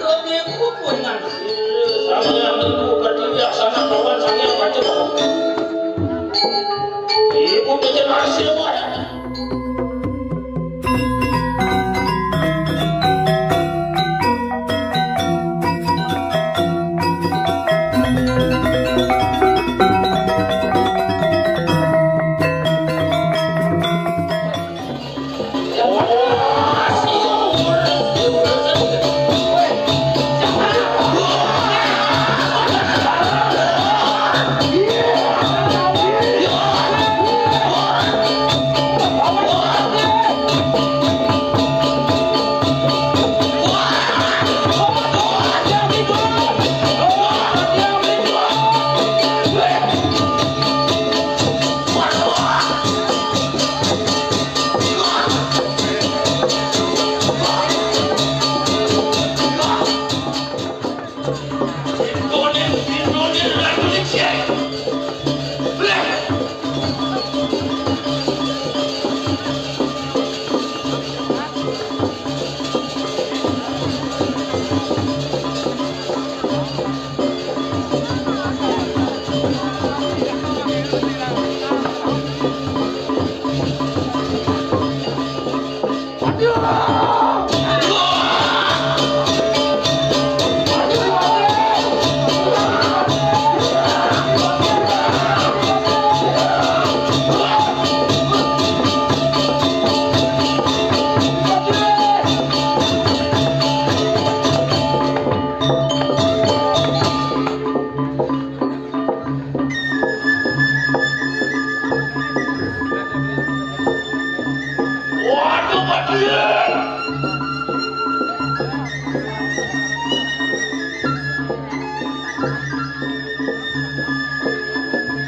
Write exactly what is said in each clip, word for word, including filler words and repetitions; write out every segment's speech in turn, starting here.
Ibu pun nganti. Sama yang ibu berarti biasa nak bawa saya baca. Ibu bikin hasil buat. Waduh, Pak Dien.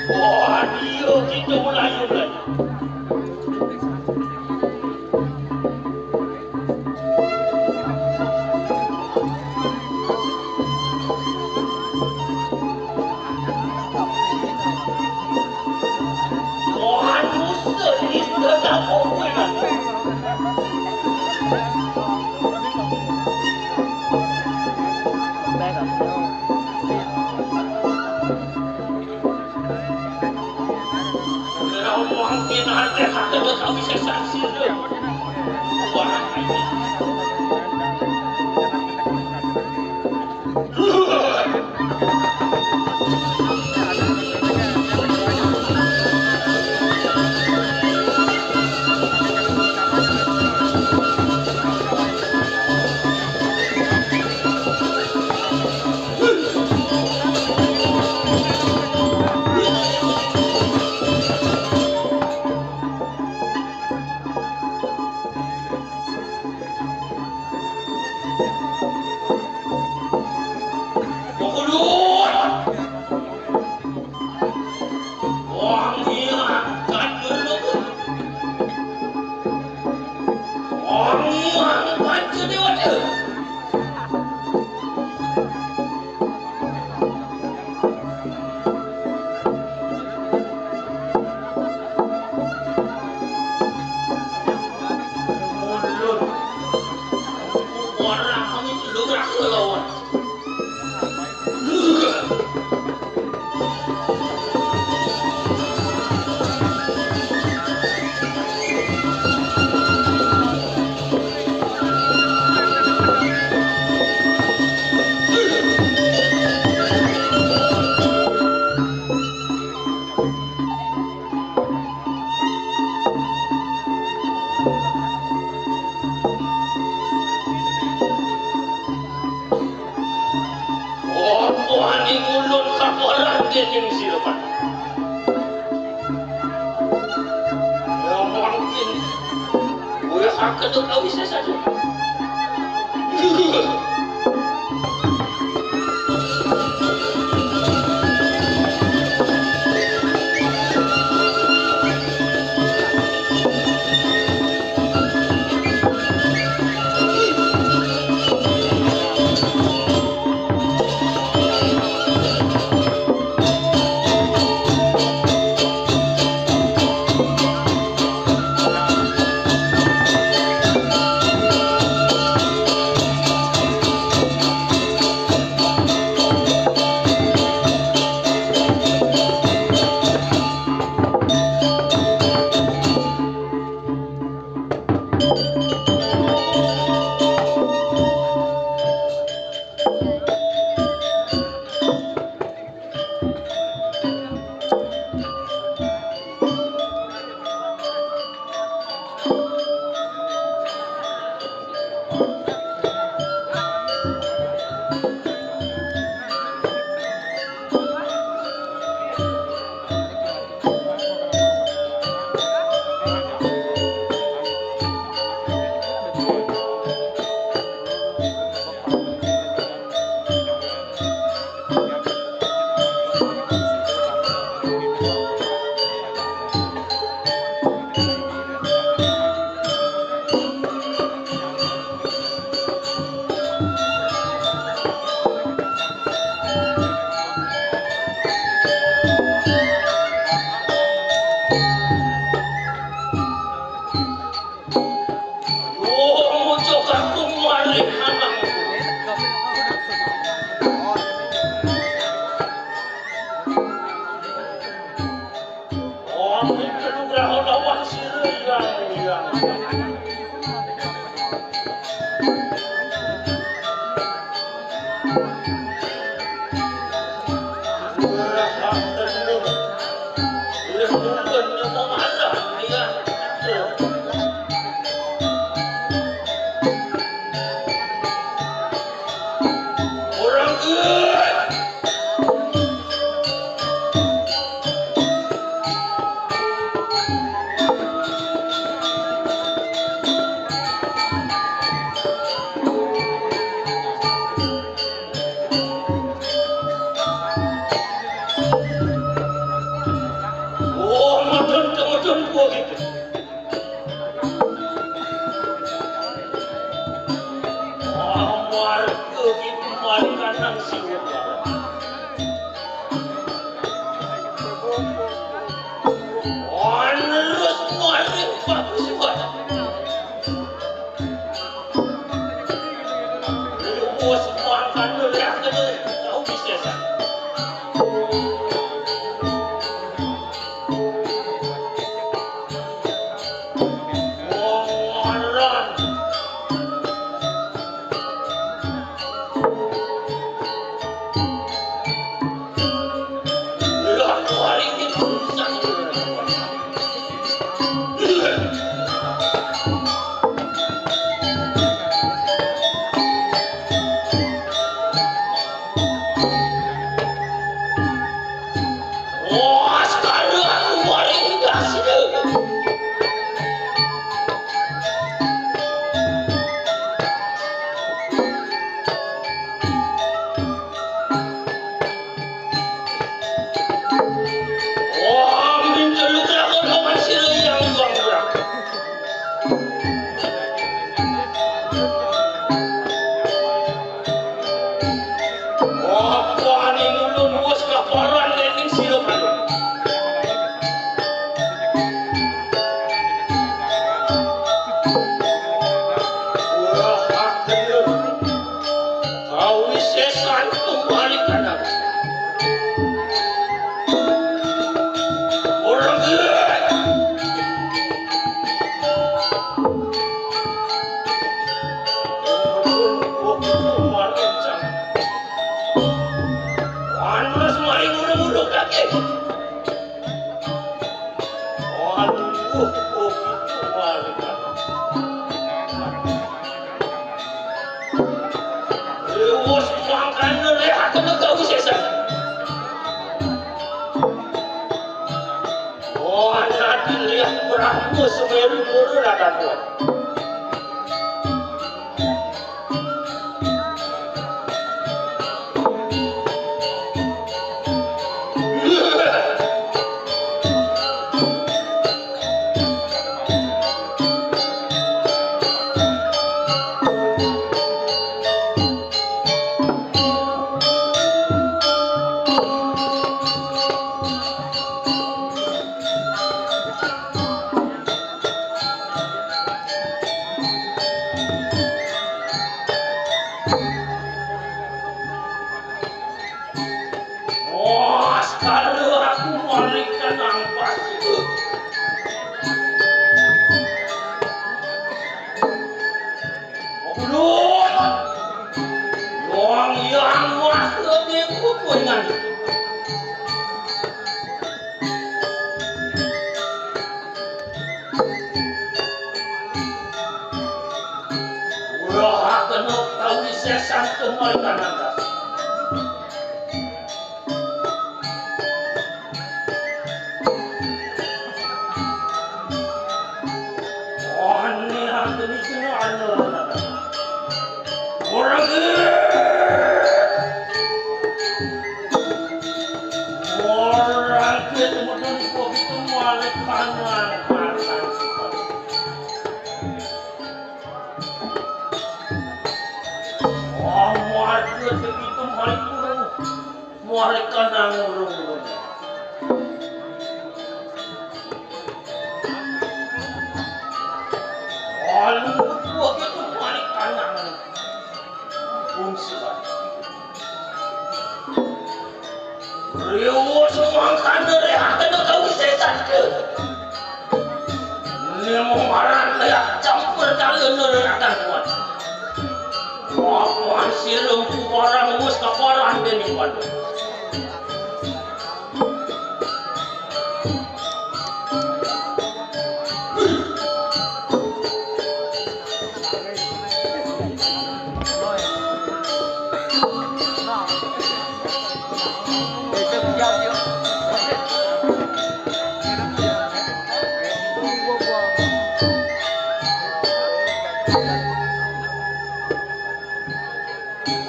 Wah, dia kita mulai, mulai. Oh, Tuhan, di mulut kaporan dia yang silapan. Ya, mungkin. Gue akan tuh tahu bisa saja. Orang Oh, mudhun, mudhun, kok gitu. Amarga iki mari kanang siwet. Anerus mari bagus banget. Wis makan dulu ya, tau bisa. Wah, sekarang aku paling gas. Wah, minceluk lakon paman sira yang bangkrak. Apa ning ulun wis kaparan dening sira kabeh. Wah, akhirnya. Kawisésan tumbalik kanang. Ora gelek. Panas maring urung-urung kaki. Aduh, oh, itu warga. Lewos mangkana leh aku negak wisésan. Oh, anak leh Prabu Semeru murun akan tuan. Wah, sekali aku marikan ampas itu. Belum. Wong yang wah lebih kukunan. Wah, kena tahu saya santuh marikan ampas. Aneh, aneh, aneh, aneh. Orang ke, orang ke teman-teman kok itu malah kanan, kanan. Amarga begitu maling urung, muareka nang urung-urung. Alu begitu maling kanang. Pun sibat. Riwus mangkana rehakana kawisésan ke. Nemu maran leak campur kali nererakan kuat. Papan sirung kubarang wus Kaparan dening pada.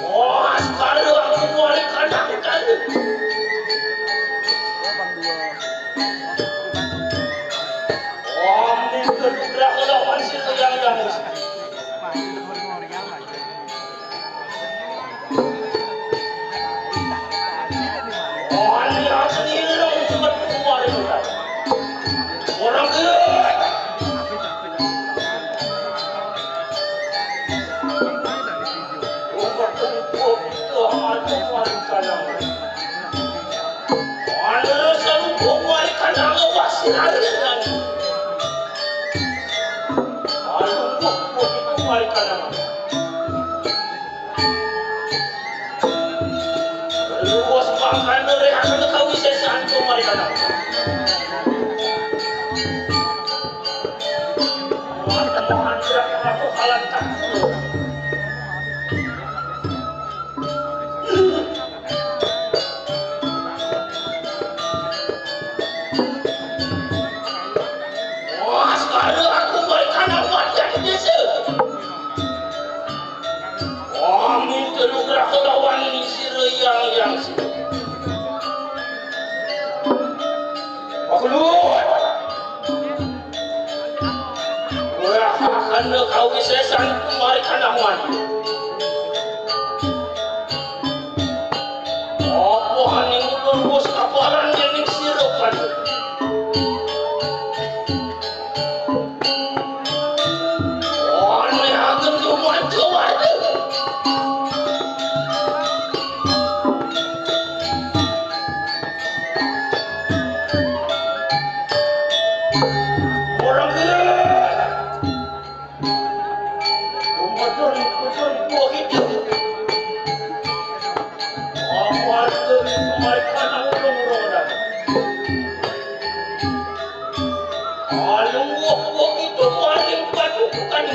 Wah, sekarang aku balik kadang-kadang. Wah, mungkin kedua kalau masih yang yang Luwes mangkana rehana kawisesan kumarikana. Wonten Mahendra Prabu Kalantah. Wah, sekarang aku mereka nampak jadi desa. Kami terus kelawan sira yang yang sira. Aku luwat. Ora akan kawisesan kumarikana mati. Apa aning ulun wis kaparan dening sira kabeh? Ane ageng dumanca warga. Ora gelem. Umur pun, pun buah hidup. Apa itu mereka nak urung-urung dah? Alung buah-buah itu paling patuhkan.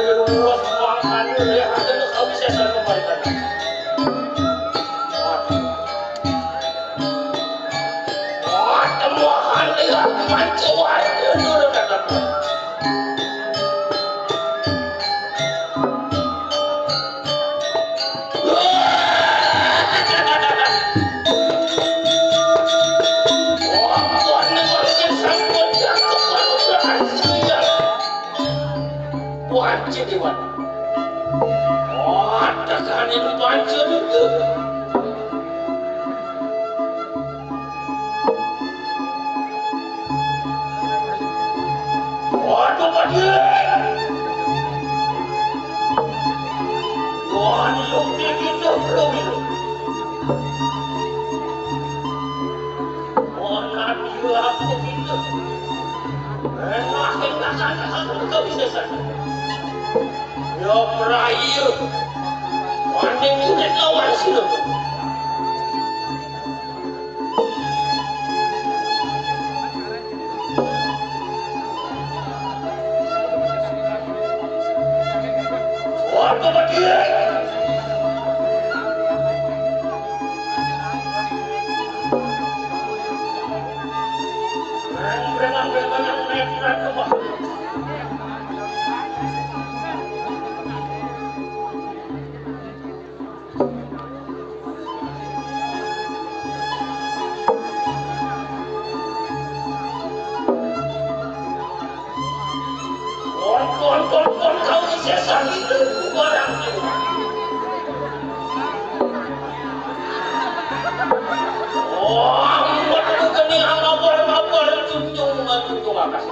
Luwes mangkana rehana kawisesan kumarikana. Wah, temuan lihat mancuan dulu kataku. Wah, Tuhan, sampun jatuh. Wah, Cik Iwan. Wah, tekan itu pancur itu. Waduh, Pak Dek. Wah, ini lebih gitu, bro. Wah, nanti aku gitu. Enak, enak, enak, aku bisa sana. Ya, merayu. Wanding kulit lawan sini. Kon, kon, kon, kon, kau sesan itu barang itu. Oh, ampun, aku kena ngapal-ngapal, tuntung, tuntung akas.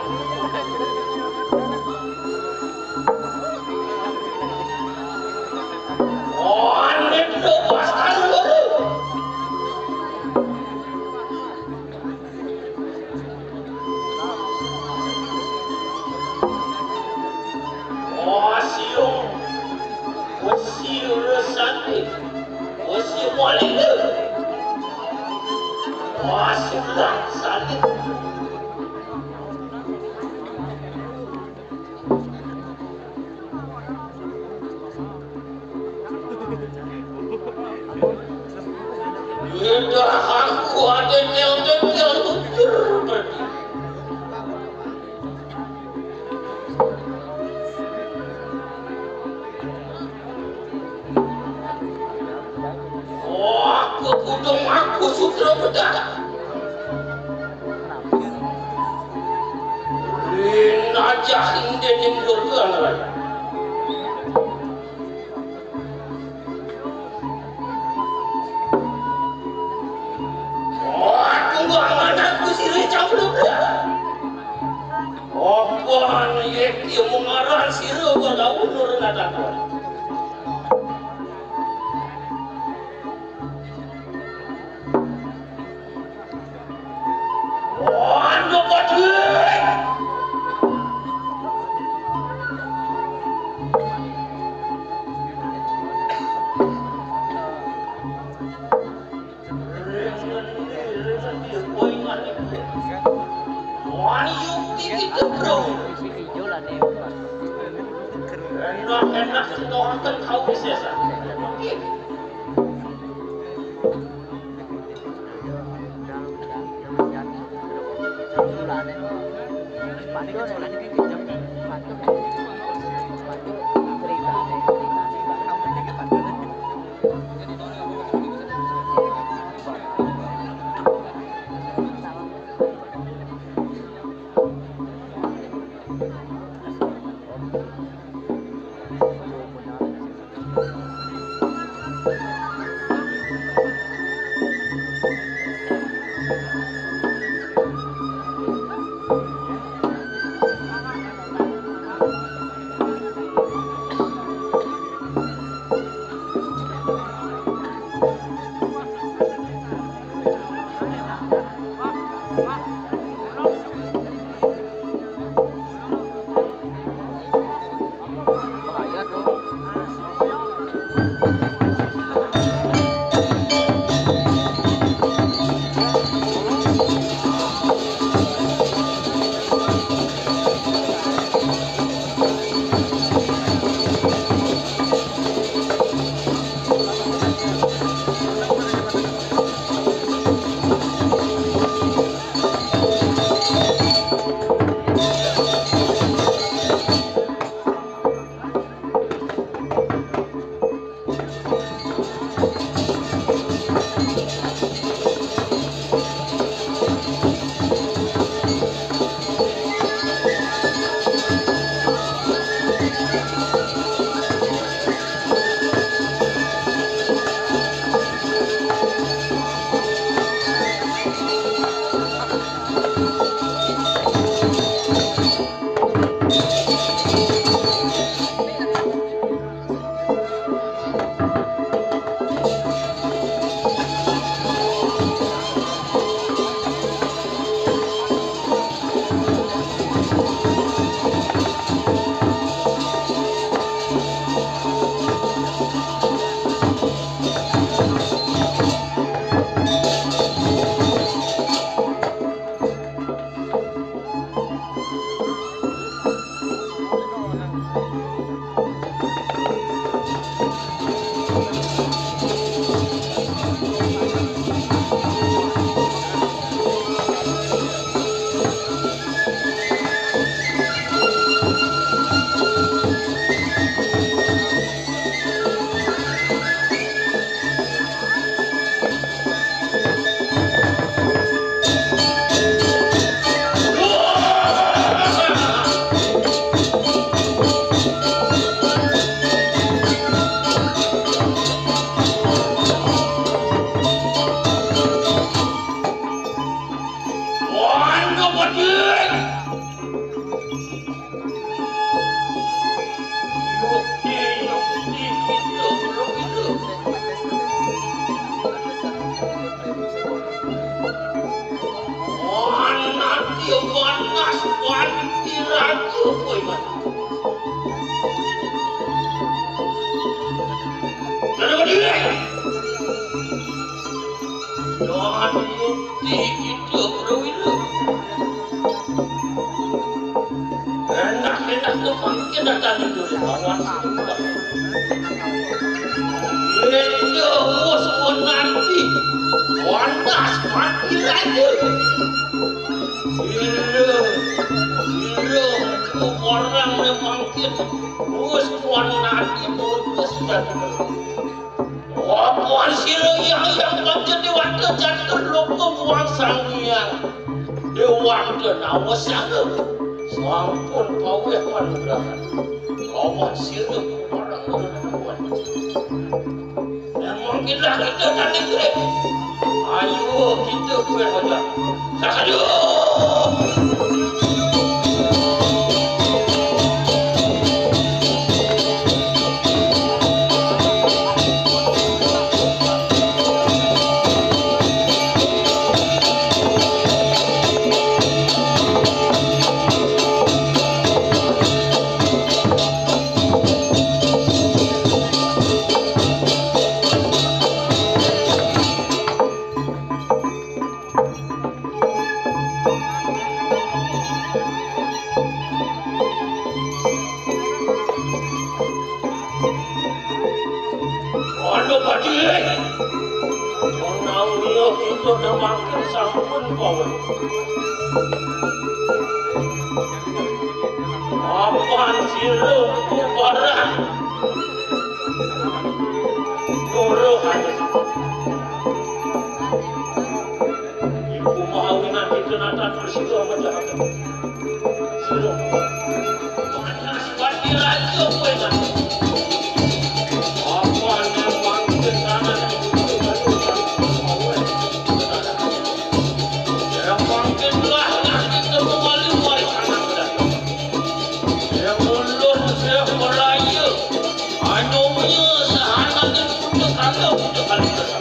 Oh, anet lo, pas kalu lo. Lah, sakit. Lidah aku ada tel-tel tutur berarti. Oh, aku kudung aku sutra bedak. Rin aja inde nindur ke anak. Wah, tunggu amanah ku sirih campur bedak. Apa ye kiye mengaran sira pada ulur ngatata. Wah, ndo pati. Enak-enak setoran tahu bisa. Mangkin datang itu lawan. Itu wis nanti. Wanas mati lagi. Iya, iya, itu orang memang kita. Wis nanti itu sudah. Apa sira yang yang pancen dewata catur loka buang sang hyang. Dewata nawasana. Sampun paweh panugrahan. Lawan sira kumarang nuwun. Memang kita kita tadi klik. Ayo kita kue aja. Sakaduh. Aduh, Pak Cilik. Menang dia kita dah makin sampun kawan. Apaan sih lu, barang? Dulu kan. Ibu mau nanti kenatan bersih sama jahat. Sira. Panas pati raja kowe kan. Apa nang mangkin tanah itu baru. Yang mangkin lah nanti ketemu wali wali anak muda. Yang ulun saya meraya. Hanya punya sehana dan punya kagak punya kagak.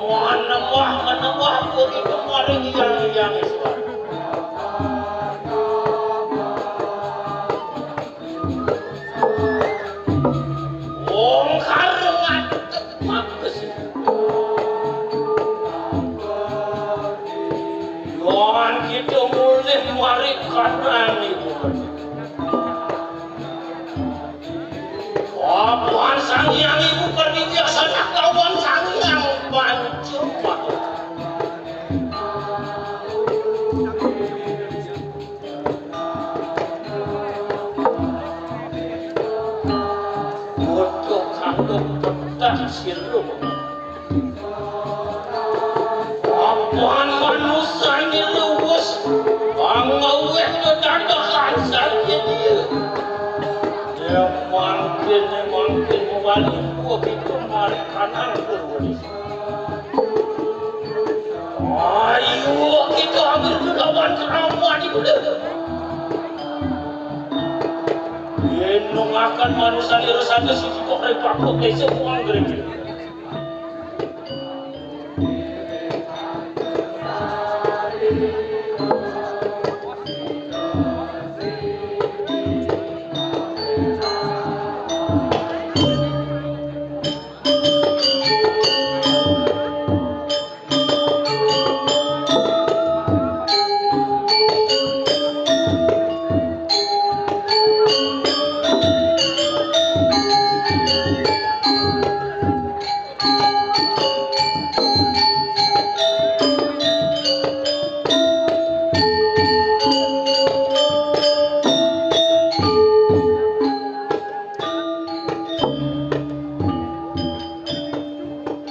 Manembah, manembah, kok itu maring yang, yang Islam. Wong karo ngadeg mabes. Yon kita mulih mari karang itu. Apuhan Sang Hyang Ibu Pertiwi asana kawan Sang Hyang Pancur. Bodoh kandung petah siluh. Apan manusane luwes, pangawit kedadosan saja dia. Dia mangkin Mangkin mawali kuah kita mari kanang berwali. Ayo kita ambil dulu lawan keramat itu dulu. Yenung akan manusia liru saja si kok repakok desa uang gereja.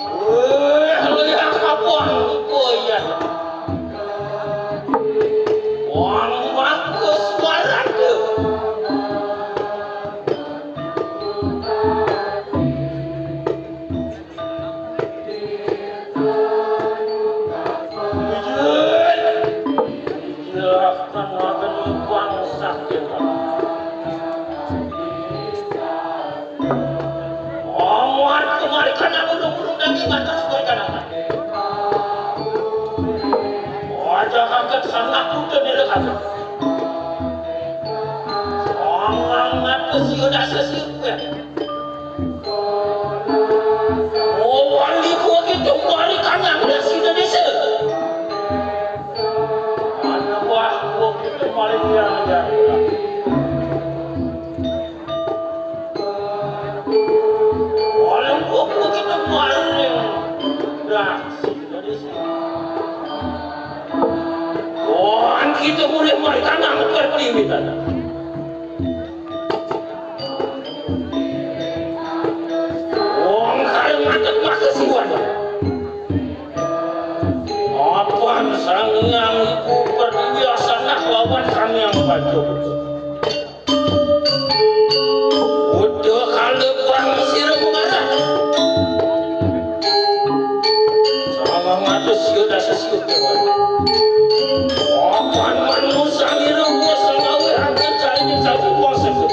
Wah, lihat apa? Oh iya. Wang bagus suara tuh. Jelaskan akan bangsa kita. Amat kemarikan aku dong daging atas berkanan. Wajah kaget sanak kuda nila kaget. Orang ngat kesiu dasa siu kue. Mawali kuah kita mari kanang dasi Indonesia. Anak buah kuah kita mari yang aja. Walau kuah kuah kita mari yang dasi Indonesia. Wah, kita boleh mari kanang berpindah. Wong kareng ngadeg makesiwan. Apan Sang Hyang Ibu Pertiwi asanah lawan Sang Hyang Bajra. Udah kalebang sira mengarah. Sama ngatus siu dasa siu kewan. Apan manusa nira uwa sengawe akan cari satu uang sebut.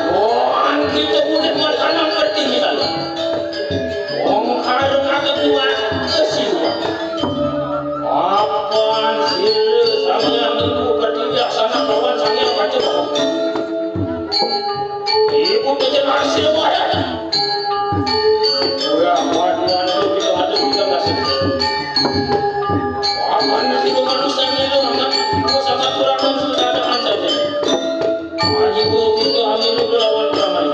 Wong kita boleh makanan bertinggi lalu. Wong karung agak kuat kesiwa. Apan sira sampeyan ibu bertindak sana kawan saya baca bahu. Ibu kejelas sira wadah. Ora kuat mantu kita ada kita masih. Apan sira manusia ini amat sama kurang sudah ada saja. Aji bukti itu angin itu lawan tangan.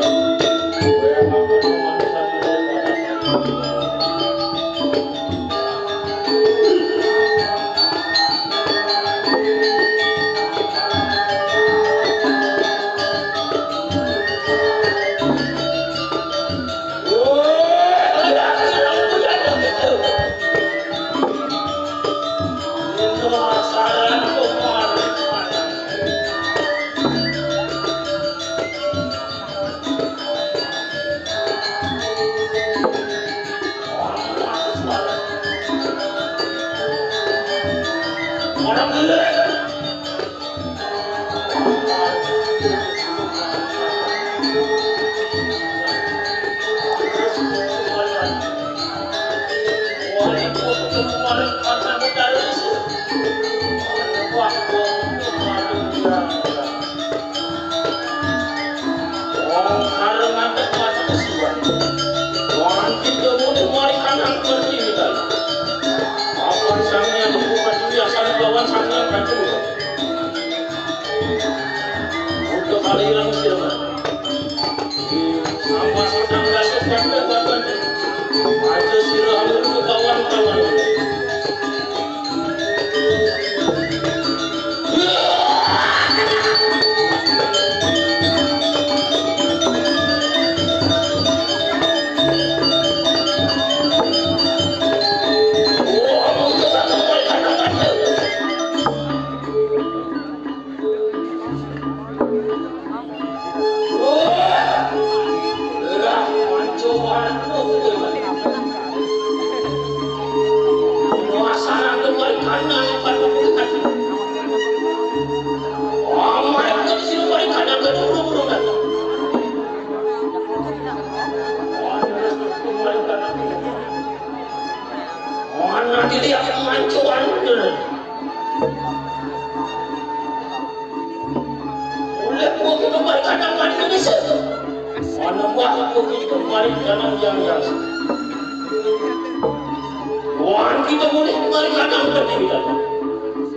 Wong kareng ngadeg mati kesiwan. Wong anti demune mari kanang ngerti witan. Apan sang yang dibuka dunia sari lawan sang yang kacung. Untuk kali yang sirna. Sama sedang dasuk kandang badan. Aja sirah untuk kawan-kawan. Mana dilihat mancuan. Oleh buah kembali kandang mandi Indonesia. Mana buah buah kembali kandang yang yang. Wan kita boleh kembali kandang pertiwi kandang.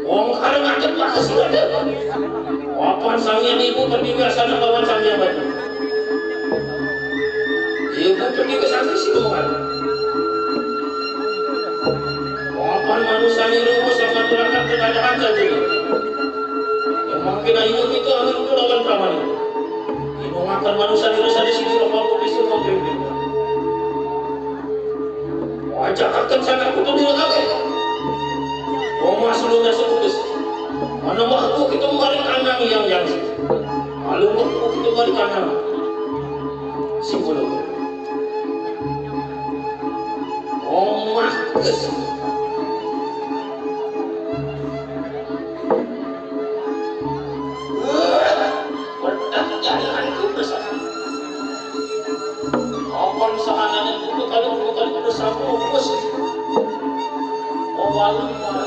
Wong kareng ngadeg mati kesiwan. Apan sang yang ibu pertiwi asana lawan sang yang batu. Ibu pertiwi santi si Tuhan. Apan manusia ini rumus sama tulakan keadaan saja. Yang makin ayu itu anu itu lawan pramani. Ini makan manusia ini saja sini roh mampu bisa mampu. Wajah akan sana kutu dulu kabe. Roma seluruhnya seputus. Mana waktu kita mari kandang yang yang. Lalu waktu kita mari kandang. Simbol. Roma kes. Berkat jaringan itu bersama. Apan sahanane kudu kali kudu kali bersama bos. Mau walu marah